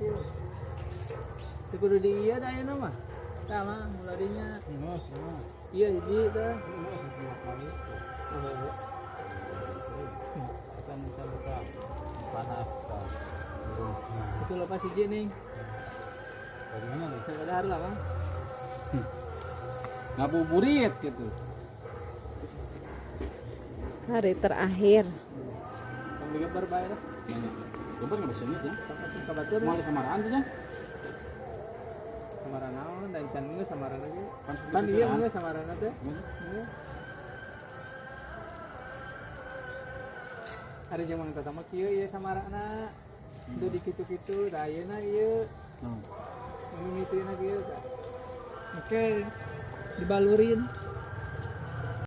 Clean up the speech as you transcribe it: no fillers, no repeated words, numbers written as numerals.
Tuh. Teu kudu di ieu da ayeuna mah. Tah mah muladinya. Geus, mah. Iya hiji tah. Geus dua kali. Oh, Kan bisa luka panas tah. Terus. itu lepas hiji nih. Bagaimana nih? Saya dahar lah, Bang. Ngabuburit gitu. Hari terakhir. Kang digeber bae lah. Geber nggak bisa ya. Sampai ka batur. Mau di samaraan tuh ya? Samara naon dan can geus samara lagi. Pan Pan iya geus samarana teh. Iya. Ada jeung Mang Tata mah kieu ieu samarana. Itu di kitu-kitu, da ayeuna ieu mimitina kieu tah. Oke, dibalurin.